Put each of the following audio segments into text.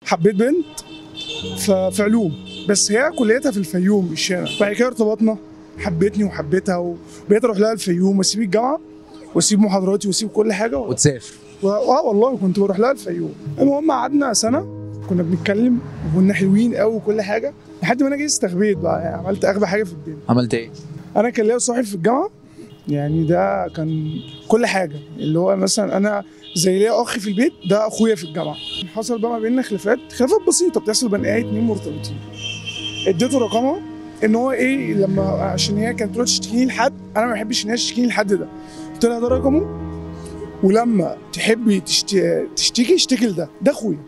حبيت بنت في علوم، بس هي كليتها في الفيوم مش هنا. بعد كده ارتبطنا، حبيتني وحبيتها، وبقيت اروح لها الفيوم واسيب الجامعة واسيب محاضراتي واسيب كل حاجة وتسافر. والله كنت بروح لها الفيوم. المهم قعدنا سنة كنا بنتكلم وكنا حلوين قوي وكل حاجة، لحد ما انا جيت استغبيت بقى، يعني عملت اغبى حاجة في الدنيا. عملت ايه؟ انا كان ليا صاحب في الجامعة، يعني ده كان كل حاجة، اللي هو مثلا انا زي ليا اخ في البيت، ده اخويا في الجامعة. حصل بقى ما بيننا خلافات بسيطة بتحصل بين اي اتنين مرتبطين. اديته رقمها ان هو ايه، لما عشان هي كانت تروح تشتكيني لحد، انا ما بحبش ان هي تشتكيني لحد ده. قلت لها ده رقمه، ولما تحبي تشتكي اشتكي لده، ده اخويا،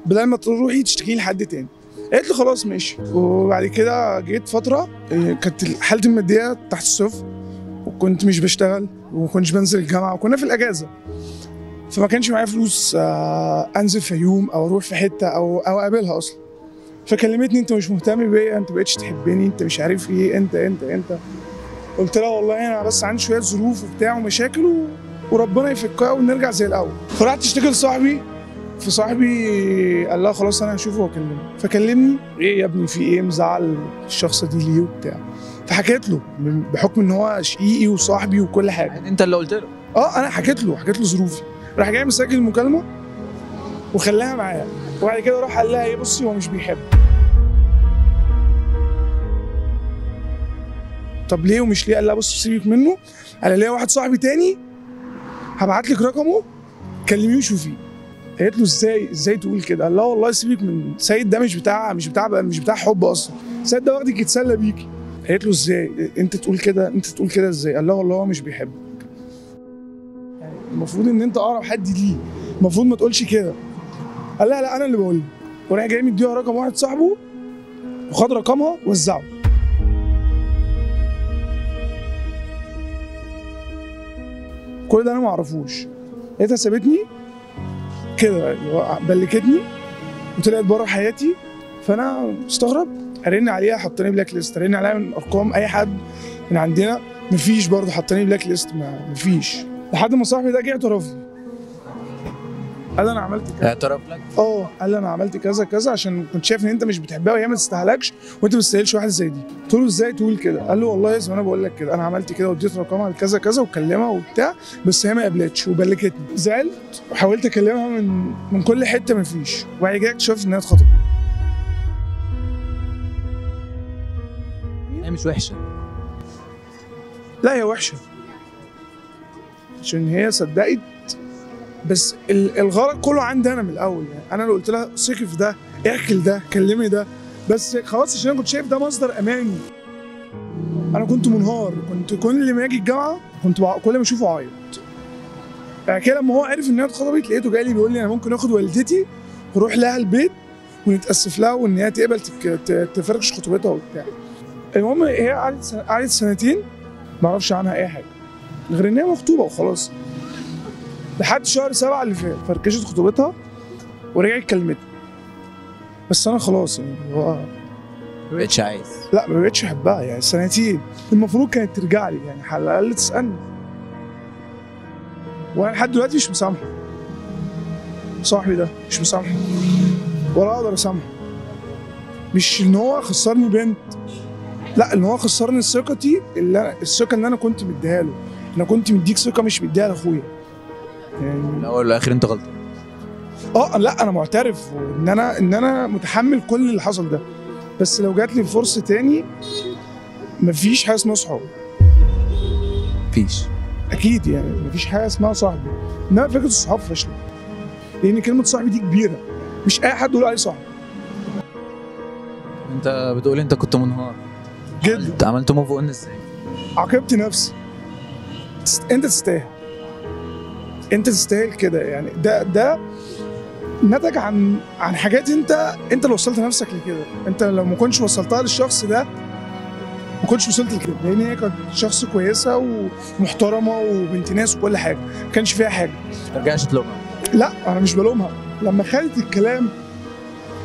بدل ما تروحي تشتكي لحد تاني. قالت لي خلاص ماشي. وبعد كده جيت فترة كانت حالتي المادية تحت الصفر، وكنت مش بشتغل وما كنتش بنزل الجامعة، وكنا في الاجازة، فما كانش معايا فلوس انزل فيوم او اروح في حتة او اقابلها اصلا. فكلمتني، انت مش مهتم بيا، انت ما بقتش تحبني، انت مش عارف ايه، انت انت انت. قلت لها والله انا بس عندي شوية ظروف وبتاع ومشاكل وربنا يفكها ونرجع زي الاول. فرحت اشتكي لصاحبي، فصاحبي قال لها خلاص انا هشوفه واكلمه. فكلمني، ايه يا ابني في ايه، مزعل الشخصه دي ليه وبتاع. فحكيت له بحكم ان هو شقيقي وصاحبي وكل حاجة. انت اللي قلت له؟ اه انا حكيت له ظروفي. راح جاي مسجل المكالمة وخلاها معايا، وبعد كده راح قال لها ايه، بصي هو مش بيحب. طب ليه ومش ليه؟ قال لها بصي سيبك منه، انا ليا واحد صاحبي تاني هبعت لك رقمه كلميه وشوفيه. قالت له ازاي تقول كده؟ قال لها والله سيبك من سيد ده، مش بتاع حب اصلا، سيد ده واخدك يتسلى بيكي. قالت له ازاي انت تقول كده، انت تقول كده ازاي؟ قال لها والله هو مش بيحبك، يعني المفروض ان انت اقرب حد ليه، المفروض ما تقولش كده. قال لها لا انا اللي بقول. وراح جاي مديها رقم واحد صاحبه، وخد رقمها وزعه. كل ده انا ما اعرفوش. لقيتها سابتني كده، بلكتني وطلعت بره حياتي. فانا استغربت، ارن عليها حطاني black list، ارن عليها من ارقام اي حد من عندنا مفيش، برضه حطاني black list، مفيش. لحد ما صاحبي ده جه اعترف لي، قال انا عملت كذا. اعترف لك؟ اه، قال انا عملت كذا كذا عشان كنت شايف ان انت مش بتحبها وهي ما تستاهلكش وانت ما تستاهلش واحدة زي دي. قلت له ازاي تقول كده؟ قال له والله زي ما انا بقول لك كده، انا عملت كده واديت رقمها لكذا كذا وكلمها وبتاع، بس هي ما قبلتش وبلكتني. زعلت وحاولت اكلمها من كل حتة، مفيش. وبعد كده اكتشفت ان هي اتخطبت. هي مش وحشة. لا هي وحشة عشان هي صدقت، بس الغلط كله عندي انا من الاول. يعني انا اللي قلت لها ثقي في ده، احكي لده، كلمي ده، بس خلاص عشان انا كنت شايف ده مصدر اماني. انا كنت منهار، كنت كل ما اجي الجامعة كنت كل ما اشوفه اعيط. بعد كده لما هو عرف ان هي اتخطبت لقيته جاي لي بيقول لي انا ممكن اخد والدتي واروح لها البيت ونتاسف لها وان هي تقبل تفركش خطوبتها وبتاع. المهم هي قعدت سنتين ما اعرفش عنها اي حاجة غير ان هي مخطوبه وخلاص. لحد شهر 7 اللي فات فركشت خطوبتها ورجعت كلمتني، بس انا خلاص يعني هو ما بقتش عايز. لا ما بقتش احبها، يعني سنتين المفروض كانت ترجع لي، يعني على الاقل تسالني. وانا لحد دلوقتي مش مسامحة صاحبي ده، مش مسامحة ولا اقدر اسامحه. مش ان هو خسرني بنت، لا ان هو خسرني ثقتي، الثقة اللي انا كنت مديها له. انا كنت مديك ثقة مش مديها لاخويا. يعني الاول والاخر انت غلطان. اه لا انا معترف ان انا متحمل كل اللي حصل ده، بس لو جات لي فرصة تاني مفيش حاجة اسمها صحاب. مفيش اكيد، يعني مفيش حاجة اسمها صاحبي. انما فكرة الصحاب فاشلة، لان كلمة صاحبي دي كبيرة، مش اي حد يقول عليه صاحبي. انت بتقول انت كنت منهار جدا. عملت move on ازاي؟ عاقبت نفسي. انت تستاهل، انت تستاهل كده. يعني ده نتج عن حاجات انت اللي وصلت نفسك لكده. انت لو ما كنتش وصلتها للشخص ده ما كنتش وصلت لكده، لان هي كانت شخص كويسة ومحترمه وبنت ناس وكل حاجة، ما كانش فيها حاجة. ما ترجعش تلومها؟ لا انا مش بلومها. لما خدت الكلام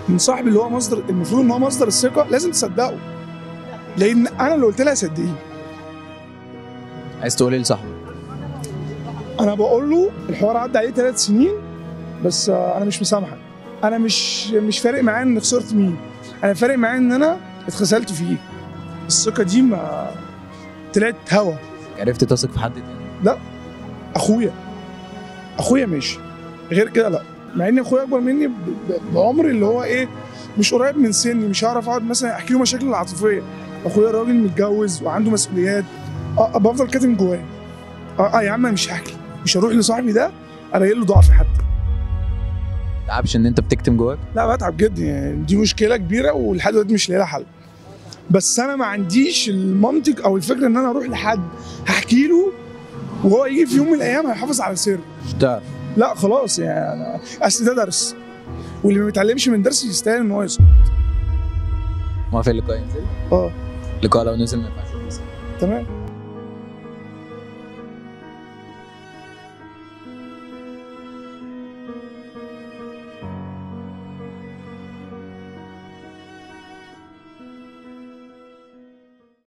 من صاحبي اللي هو مصدر، المفروض ان هو مصدر الثقة، لازم تصدقه، لان انا اللي قلت لها صدقيني. عايز تقول ايه لصاحبك؟ انا بقول له الحوار عدى عليه 3 سنين، بس انا مش مسامحك. انا مش فارق معايا ان خسرت مين، انا فارق معايا ان انا اتخذلت فيه. الثقة دي ما طلعت هوا. عرفت تثق في حد تاني؟ لا، اخويا ماشي، غير كده لا. مع ان اخويا اكبر مني بعمر اللي هو ايه، مش قريب من سني، مش هعرف اقعد مثلا احكي له مشاكل العاطفية. اخويا راجل متجوز وعنده مسؤوليات، بفضل كاتم جوايا. يا عم انا مش هحكي، مش هروح لصاحبي ده الاقي له ضعف حتى. تعبش ان انت بتكتم جواك؟ لا بتعب جدا يعني، دي مشكلة كبيرة ولحد دلوقتي مش لاقي لها حل. بس انا ما عنديش المنطق او الفكرة ان انا اروح لحد هحكي له وهو يجي في يوم من الايام هيحافظ على سر. مش تعرف. لا خلاص يعني، انا اصل ده درس، واللي ما بيتعلمش من درس يستاهل ان هو يسقط. موافق اللقاء ينزل؟ اه. اللقاء لو نزل ما ينفعش. تمام.